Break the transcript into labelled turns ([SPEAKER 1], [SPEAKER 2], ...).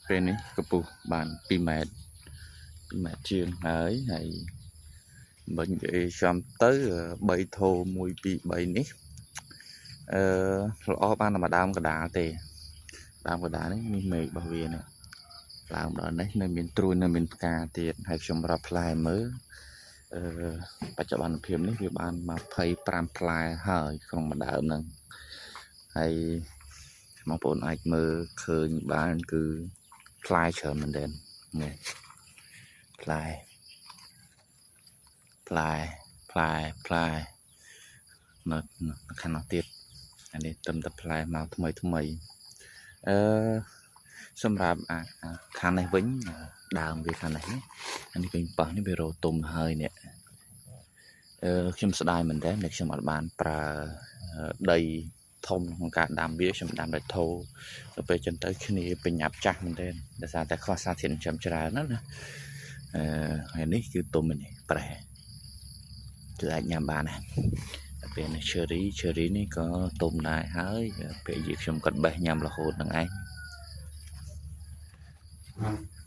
[SPEAKER 1] ពេលនេះកម្ពស់បាន2ម៉ែត្រ2ម៉ែត្រជាងហើយហើយបើនិយាយចំទៅ3ថោ1 2 3នេះអឺល្អបានតែមួយដើមកដាលទេដើមកដាលនេះមានមែករបស់វានេះឡើងដល់នេះនៅមានត្រួយនៅមានផ្កាទៀតហើយខ្ញុំរាប់ផ្លែមើលអឺបច្ចុប្បន្នភាពនេះវាបាន25ផ្លែហើយក្នុងមួយដើមហ្នឹងហើយបងប្អូនអាចមើលឃើញបានគឺផ្លែច្រើនមែនទែននេះផ្លែផ្លែផ្លែផ្លែនៅខាងនោះទៀតអានេះត្រឹមតែផ្លែមកថ្មីថ្មីអឺសម្រាប់អាខាងនេះវិញដើមវាខាងនេះអានេះវិញប៉ោះនេះវារោទុំហើយនេះអឺខ្ញុំស្ដាយមែនតើដែលខ្ញុំអត់បានប្រើដីធំក្នុងការដាំវាខ្ញុំដាំដោយថោទៅពេលចឹងទៅគ្នាបញ្ញាប់ចាស់មែនទែនដោយសារតែខ្វះសារធាតុចិញ្ចឹមច្រើនណាណាអឺហើយនេះគឺទុំនេះប្រេះគឺអាចញ៉ាំបានណាពេលនេះ cherry cherry នេះក៏ទុំដែរហើយពេលយាខ្ញុំគាត់បេះញ៉ាំរហូតនឹងឯង។